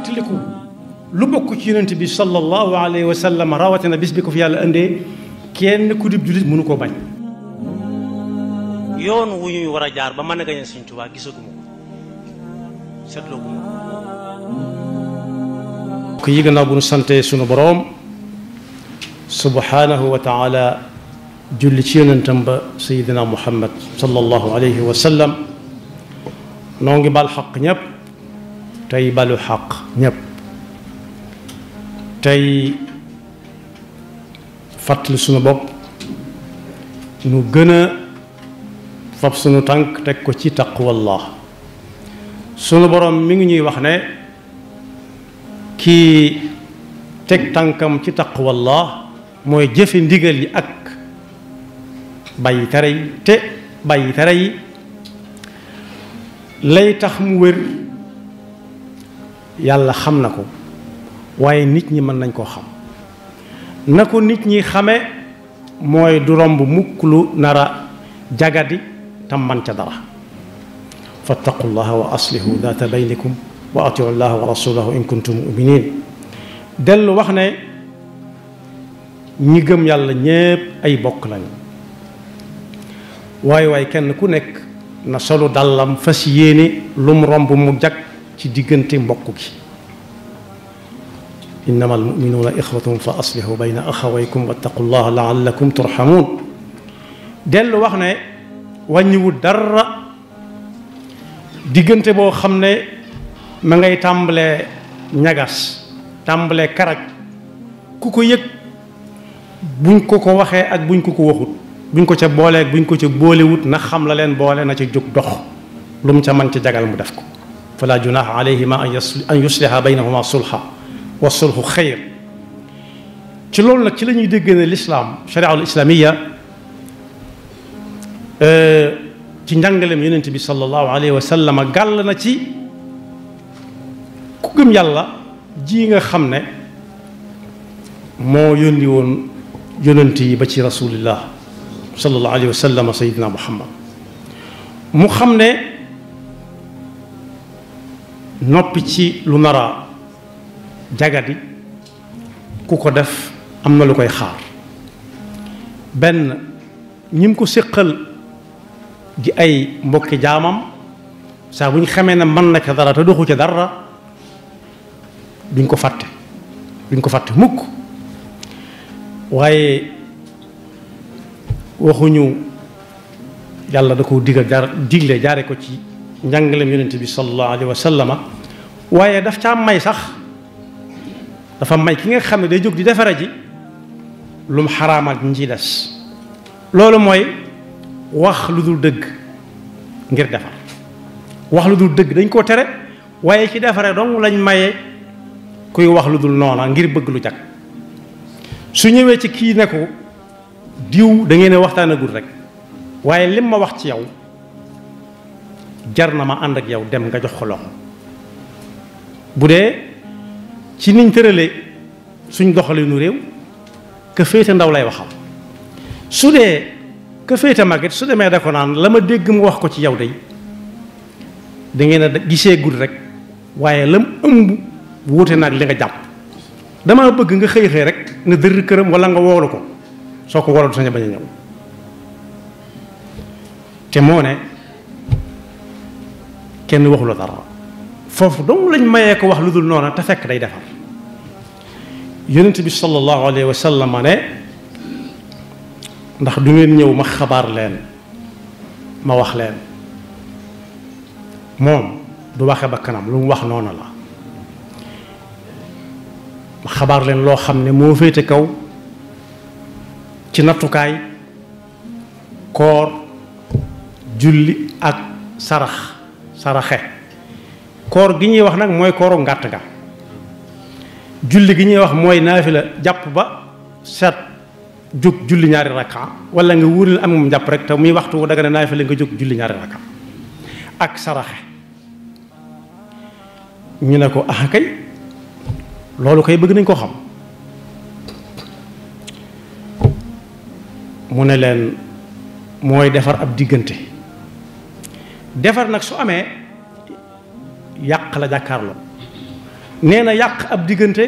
tiliku lu bokk ci yonent bi sallallahu alayhi wa sallam rawatina bis bi ko fi yàlla indee kenn ku dib jullit mënu koo bañ. yoon wu ñuy war a jaar ba mën a gañe Sëñ Tuubaa gisaguma ko seetlooguma ko. ko yi gannaaw bu nu sante sunu boroom subhanahu wa taala julli ci yonentam ba sayidina muhammad sallallahu alayhi wa sallam noo ngi bal xaq ñëpp tey balu xaq ñëpp tey fàttali sunu bopp nu gën a fab sunu tànk teg ko ci taqwallah. sunu boroom mi ngi ñuy wax ne kii teg tànkam ci taqwallah mooy jëfe ndigal yi ak bàyyi tere yi te bàyyi tere yi lay tax mu wér yàlla xam na ko waaye nit ñi mën nañ koo xam na ko nit ñi xame mooy du romb mukk lu nara jagadi tam man ca dara fattaqullaha wa aslihu daata baynikum wa atiu llaha wa rasulahu in kuntum muminin dellu wax ne ñi gëm yàlla ñépp ay bokk lañ waaye kenn ku nekk na solu dàllam fas yéene lu mu romb mu jag ci diggante mbokk gi innama almuminuuna ixwatun fa aslihu bayna axawaykum wattaqullaha laallakum turhamuun dellu wax ne wàññiwut dara diggante boo xam ne ma ngay tàmbalee ñagas tàmbalee karaj ku ko yëg buñ ko ko waxee ak buñ ko ko waxut buñ ko ca boolee ak buñ ko ca boolewut na xam la leen boole na ca jóg dox lu mu ca mën ca jagal mu def ko fala junaha alayhima an yusliha baynahuma sulha wa sulhu xayr. ci loolu nag ci la ñuy dégg ne lislaam sharia al islamiya ci njàngaleem yonent bi sallallahu alayhi wa sallam gàll na ci ku gëm yàlla ji nga xam ne moo yónni woon yonent yi ba ci rasulillah sallallahu alayhi wa sallam sayidina muhammad mu xam ne noppi ci lu nara jagadi ku ko def am na lu koy xaar benn ñi ko séqal di ay mbokki jaamam saa bu ñu xamee ne mën na ca dara te doxu ca dara duñ ko fàtte mukk waaye waxuñu yàlla da ko digle jaare ko ci njàngaleem yonent bi sallallahu alayhi wa sallama waaye daf caa may sax dafa may ki nga xam ne day jóg di defare ji lu mu xaraamal ñi ciy des loolu mooy wax lu dul dëgg ngir defar wax lu dul dëgg dañ koo tere waaye ci defare dong lañ maye kuy wax lu dul noona ngir bëgg lu jag su ñëwee ci kii ne ko diw da ngeen a waxtaanagul rek waaye lim ma wax ci yow jar na ma ànd ak yow dem nga jox ko loxo bu dee ci niñ tëralee suñ doxalinu réew ka féete ndaw lay waxal su dee ka féete màgget su demee da ko naan la ma dégg mu wax ko ci yow day da ngeen a gisee gud rek waaye lam ëmb wuute naag li nga jàpp dama bëgg nga xëy rek nga dër këram wala nga woolu ko soo ko waral du sañ a bañ a ñëw te moo ne kenn waxula dara foofu dong lañ mayee ko wax lu dul noona te fekk day defar yonent bi sallallahu alayhi wa sallam ne ndax du ngeen ñëw ma xabaar leen ma wax leen moom du waxe ba kanam lu mu wax noonu la ma xabaar leen loo xam ne moo féete kaw ci nattukaay koor julli ak saraxe koor gi ñuy wax nag mooy kooru ngàtt nga julli gi ñuy wax mooy naafila jàpp ba set jóg julli ñaari rakka wala nga wóoril am moom jàpp rek te muy waxtu daga ne naafila nga jóg julli ñaari rakka ak saraxe ñu ne ko ah kay loolu kay bëgg nañ ko xam mu ne leen mooy defar ab diggante defar nag su amee yàq la jàkkaarloo nee na yàq ab diggante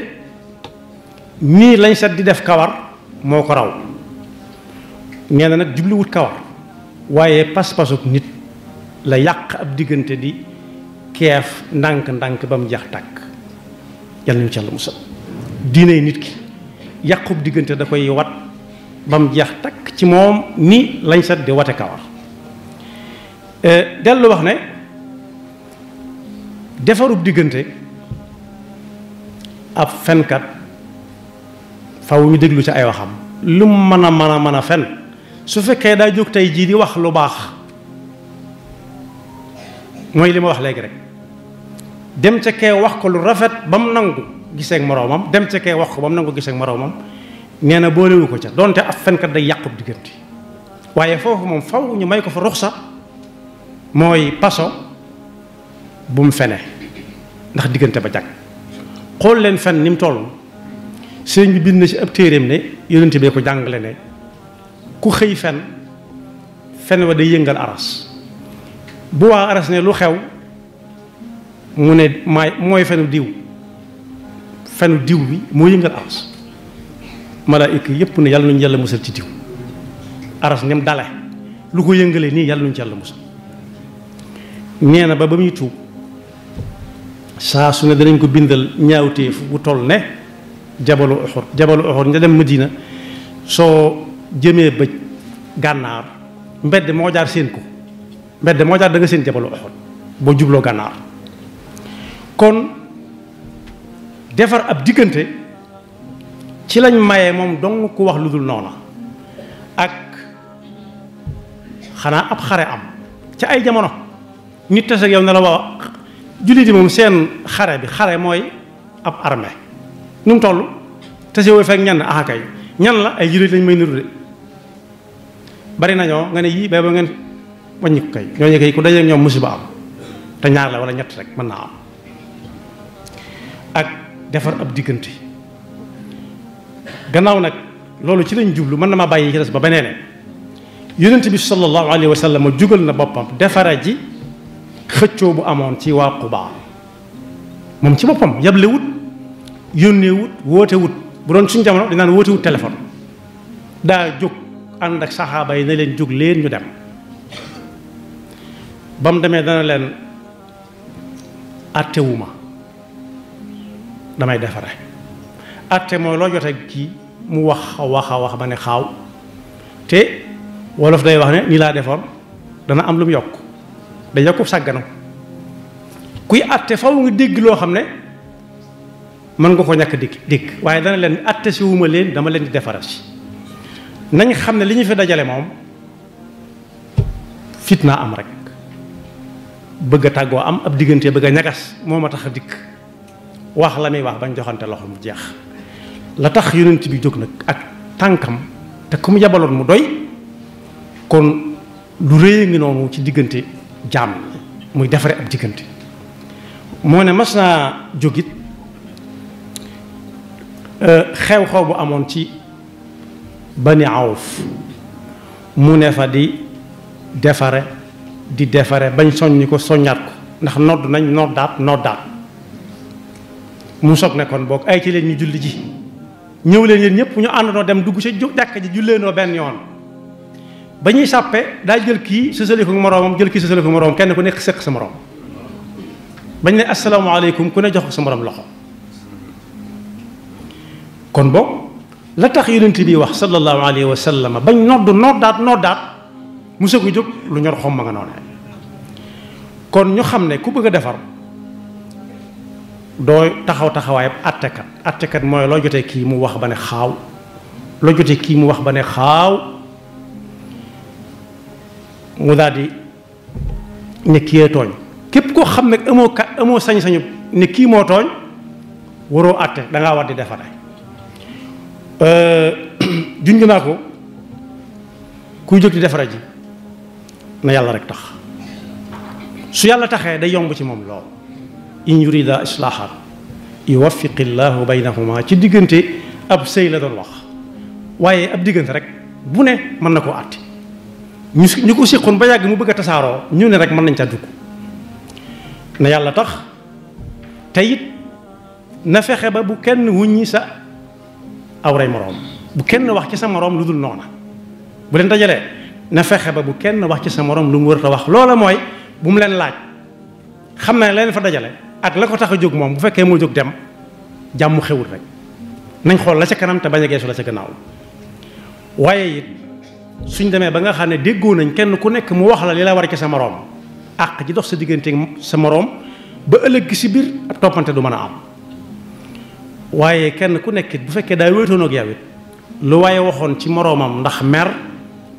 nii lañ set di def kawar moo ko raw. nee na nag jubluwut kawar waaye pas-pasuk nit la yàq ab diggante di keef ndànk-ndànk ba mu jeex tàkk yàlla ñu ci Yàlla musal. diine nit ki yàqub diggante da koy wat ba mu jeex takk ci moom ni lañ set di wate kawar. dellu wax ne defarub diggante ab fenkat faw ñu déglu ci ay waxam lu mën a fen su fekkee daa jóg tey jii di wax lu baax mooy li ma wax léegi rek dem ca kee wax ko lu rafet ba mu nangu gisee ak moroomam dem ca kee wax ko ba mu nangu gisee ak moroomam nee na boolewu ko ca donte ab fenkat day yàqub diggante waaye foofu moom faw ñu may ko fa ruxsa mooy paso bu mu fene ndax diggante ba jag. xool leen fen ni mu toll sëñ bi bind na ci ab téeréem ne yonent bee ko jàngale ne ku xëy fen wa day yëngal aras bu waa aras ne lu xew mu ne mooy fenu diw bi moo yëngal aras malaayika yépp ne yàlla nañu yàlla musal ci diw aras nem dale lu ko yëngalee nii yàlla nañu ci yàlla musal. nee na ba muy tuub saa su ne danañ ko bindal ñaawteef bu toll ne jabalu Uhud nga dem Madina soo jëmee bëj gànnaar mbedd moo jaar seen ko mbedd moo jaar da nga seen jabalu Uhud boo jubloo gànnaar. kon defar ab diggante ci lañ maye moom dong ku wax lu dul noona ak xanaa ab xare am ca ay jamono nit tase ak yow ne la wax jullit yi moom seen xare mooy ab armée nu mu toll tase woo fekk ñan kay ñan la ay jullit lañ may niru de bari nañoo nga ne yii ba ngeen wàññi ko kay ñooñu kay ku dajeek ñoom musiba am te ñaar la wala ñett rek mën naa am. ak defar ab diggante gannaaw nag loolu ci lañ jublu mën na ma bàyyi ci des ba beneen yonent bi sallallahu alayhi wa sallam jugal na boppam defara ji xëccoo bu amoon ci waa Quba moom ci boppam yable wut yónnee wut woote wut bu doon suñ jamono dinaan woote wut téléphone daa jóg ànd ak saxaaba yi ne leen jóg leen ñu dem ba mu demee dana leen attewuma damay defare atte mooy loo jotee kii mu wax ba ne xaaw te wolof day wax ne nii laa defoon dana am lu mu yokk day yokku sàgganu kuy atte faw nga dégg loo xam ne mën nga ko ñàkk dégg waaye dana leen atte si wuma leen dama leen di defara si nañ xam ne li ñu fi dajale moom fitna am rek bëgg a tàggoo am ab diggante bëgg a ñagas moo ma tax a dikk wax la muy wax bañ joxante loxo mu jeex la tax yonent bi jóg nag ak tànkam te ku mu yabaloon mu doy kon lu rëy ngi noonu ci diggante jaam muy defare ab diggante moo ne mas naa jógit xew-xew bu amoon ci Bani Awf mu ne fa di defare bañ soññi ko soññaat ko ndax nodd nañ noddaat mu soog ne kon boog ay ci leen ñu julli ji ñëw leen yéen ñëpp ñu àndandoo dem dugg ci jàkka ji julleenoo benn yoon ba ñuy sàppe daa jël kii sësali ko moroomam jël kii sësali ko moroomam kenn ku nekk sëq sa moroom bañ ne asalaamaaleykum ku ne jox ko sa moroom loxo kon boog la tax yonent bi wax sallallahu alayhi wa sallam bañ noddaat mu soog a jóg lu ñor xom ma nga noonee kon ñu xam ne ku bëgg a defar doo taxawaayam attekat mooy loo jotee kii mu wax ba ne xaaw mu daal di ne kii tooñ képp koo xam ne amoo sañ-sañu ne kii moo tooñ waroo atte dangaa war di defare junj naa ko kuy jóg di defara ji na yàlla rek tax su yàlla taxee day yomb ci moom lool in yurida islaahan yuwaffiqi llaahu baynahuma ci diggante ab sëy la doon wax waaye ab diggante rek bu ne mën na koo àtte ñu ko séqoon ba yàgg mu bëgg a tasaaroo ñu ne rek mën nañ ca dugg na yàlla tax te it na fexe ba bu kenn wuññi sa awray moroom, bu kenn wax ci sa moroom lu dul noona. bu leen dajalee na fexe ba bu kenn wax ci sa moroom lu mu war a wax. loola mooy bu mu leen laaj, xam na leen fa dajale ak la ko tax a jóg moom bu fekkee moo jóg dem jàmm xewul rek. nañ xool la ca kanam te bañ a geesu la ca gannaaw. waaye it suñ demee ba nga xam ne déggoo nañ kenn ku nekk mu wax la li la war ci sa moroom, àq ji dox sa diggante sa moroom, ba ëllëg gi si biir ak toppante du mën a am. waaye kenn ku nekk bu fekkee daa wéetoon ak yow it lu waaye waxoon ci moroomam ndax mer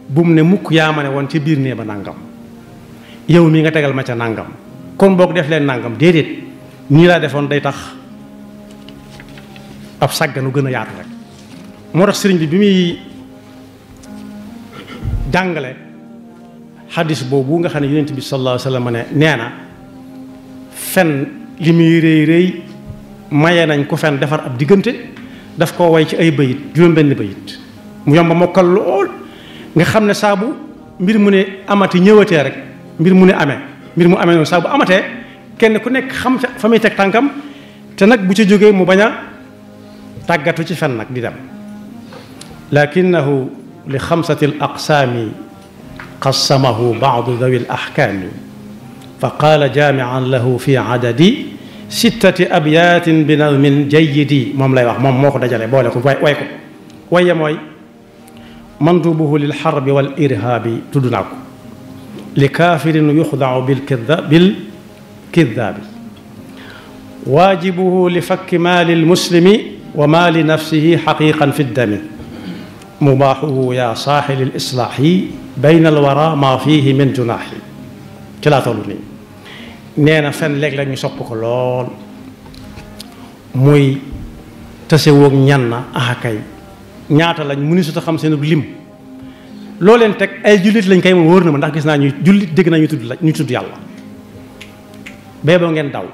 bu mu ne mukk yaa ma ne woon ca biir nee ba nàngam, yow mi nga tegal ma ca nàngam, kon boog def leen nàngam. déedéet nii laa defoon day tax ab sàgganu gën a yaatu rek. moo tax sëriñ bi muy jàngale xadis boobu nga xam ne yonent bi sallallahu alayhi wa sallam ne nee na fen li muy rëy rëy maye nañ ko fen defar ab diggante, daf koo way ci ay bayit, juróom-benn bayit mu yomba mokkal lool. nga xam ne saa bu mbir mu ne amati ñëwatee rek mbir mu ne amee mbir mu amee noonu saa bu amatee kenn ku nekk xam ca fa muy teg tànkam, te nag bu ca jógee mu bañ a tàggatu ci fen nag di dem. lakinahu li xamsati al aqsaami qassamahu baadu dawi al ahkaami fa qaala jaamian lahu fi adadi sittati abyaatin bi nazmin jayyidi. moom lay wax, moom moo ko dajale boole ko way ko. waye mooy mandubuhu lil xarbi wal irhaabi tudd naa ko, li kaafirin yuxdau bil kidaabi, waajibuhu li fakki maali lmuslimi wa maali nafsihi xaqiqan fi ddami, mubaaxuhu yaa saaxili lislaaxi bayna alwara maa fiihi min junaaxi. ci laa toll nii nee na fen léeg-léeg ñu sopp ko lool, muy tasewoog ñan na axakay ñaata lañ mënu su ta xam seen lim. loo leen teg ay jullit lañ kay moom wóor na ma, ndax gis naa ñuy jullit dégg naa ñu tudd yàlla. bee boo ngeen daw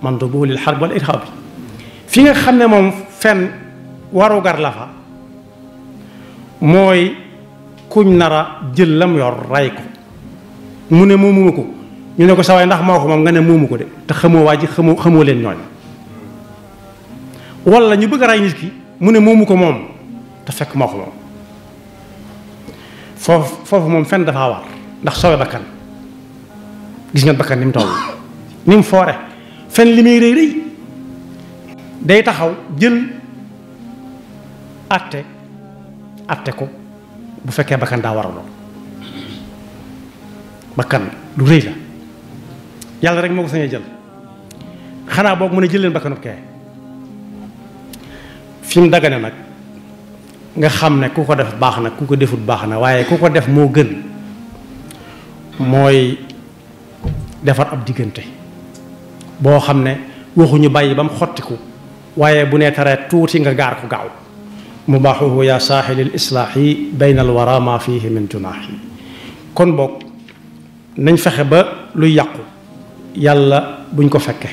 man do boo lil xarb wal irhab bi fi nga xam ne moom fen warugar la fa mooy kuñ nara jël lam yor ray ko mu ne moomu ko, ñu ne ko sawaay ndax moo ko moom nga ne moomu ko de, te xamoo waa ji xamoo leen ñooñ. wala ñu bëgg a ray nit ki mu ne moomu ko moom te fekk moo ko moom. foofu moom fen dafa war, ndax sowe bakkan. gis nga bakkan ni mu toll ni mu foore. fen li muy rëy rëy day taxaw jël atte ko bu fekkee bakkan daa war a lool. bakkan lu rëy la, yàlla rek moo ko sañee jël. xanaa boog mu ne jël leen bakkanu kee. fi mu dagane nag nga xam ne ku ko def baax na, ku ko defut baax na, waaye ku ko def moo gën mooy defar ab diggante boo xam ne waxuñu bàyyi ba mu xottiku, waaye bu nee taree tuuti nga gaar ko gaaw. mubaaxuhu yaa saaxilil islaaxi bayna alwara maa fiihi min junaaxi. kon boog nañ fexe ba luy yàqu yàlla buñ ko fekke.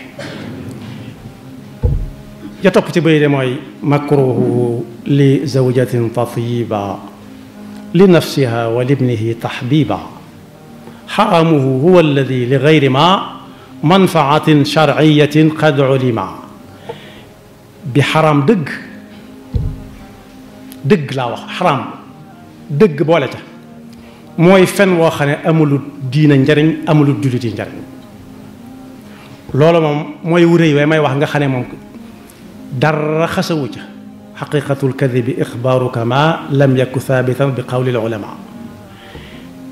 ya topp ci bay de mooy makruhu li zawjatin tatiba li nafsiha wa libnihi taxbiba, xaraamuhu huwa alladi li gayri ma manfaatin sharciyatin qad ulima. bi xaraam dëgg laa wax, xaraam dëgg boole ca mooy fen woo xam ne amulul diina njariñ, amulul jullit yi njariñ. loolu moom mooy wuréy waaye may wax nga xam ne moom dara xasawu ca. xaqiqatul kadibi ixbaaruka ma lam yaku thaabitan bi qawli ulama.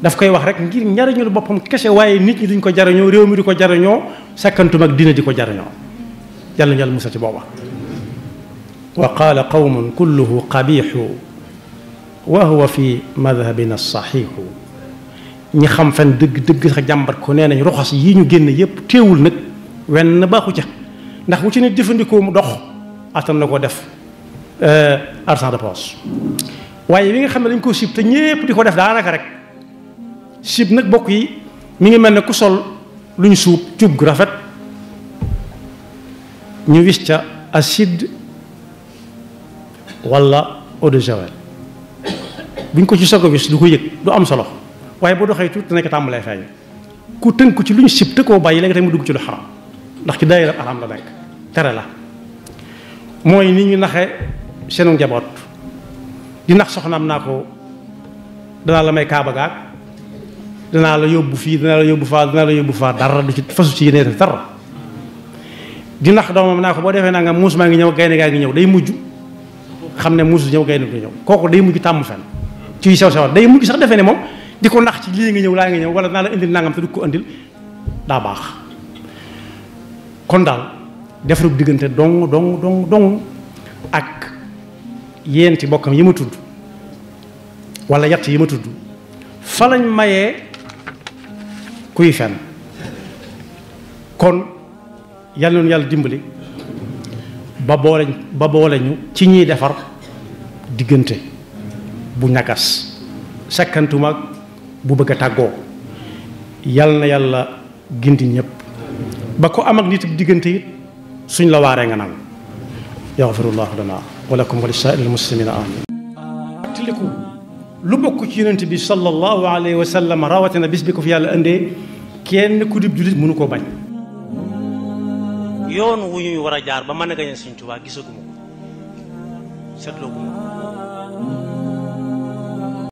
daf koy wax rek ngir njariñul boppam kese, waaye nit ñi duñ ko jariñoo, réew mi di ko jariñoo, sakkantum ak diina di ko jariñoo. yàlla ñal musa ci booba. wa qaala qawmun kulluhu qabixu wa huwa fi madhabina saxiixu. ñi xam fen dëgg sax jàmbat ko nee nañ roxas yi ñu génn yépp teewul nag wenn baaxu ca, ndax bu ci nit jëfandikoo mu dox attan na ko def argent de poche. waaye li nga xam ne dañ ko sib te ñépp di ko def daanaka rek sib nag bokk yi mi ngi mel ne ku sol lu ñu suub cuub gu rafet ñu wis ca acide wala eau de javel, buñ ko ci soog a wis du ko yëg, du am solo, waaye boo doxee tuuti dana ko tàmbalee feeñ. ku tënku ci lu ñu sib te koo bàyyi léegi tey mu dugg ci lu xaram, ndax ci daayira xaram la nekk tere la. mooy ni ñu naxe seenu njaboot di nax soxnaam naa ko danaa la may kaaba gaag danaa la yóbbu fii danaa la yóbbu faa dara du ci fasu ci yéene dara di nax doomam naa ko boo defee naa nga muus maa ngi ñëw gaynde gaa ngi ñëw day mujj xam ne muus ñëw gaynde du ñëw kooku day mujj tàmm fen ci sew sewat day mujj sax defee ne moom di ko nax ci lii nga ñëw laa nga ñëw wala naa la indil nangam te du ko indil daa baax kon daal defarub diggante dong ak yéen ci bokkam yi ma tudd wala yatt yi ma tudd fa lañ mayee kuy fen kon yàlla noonu yàlla dimbali ba boole ñu ci ñiy defar diggante bu ñagas sakkantuma bu bëgg a tàggoo yàlla na yàlla gindi ñëpp ba ko am ak nit diggante it suñ la waaree nga nangu yaxfirullahu lana wa lakum wa li saa'iril muslimina amin tiliku lu bokk ci yonent bi sallallahu alayhi wa sallam rawatina bis bi ko fi yàlla indee kenn ku dib jullit mënu koo bañ yoon wu ñuy war a jaar ba mën a gañe Sëñ Tuubaa gisaguma ko seetloo guma ko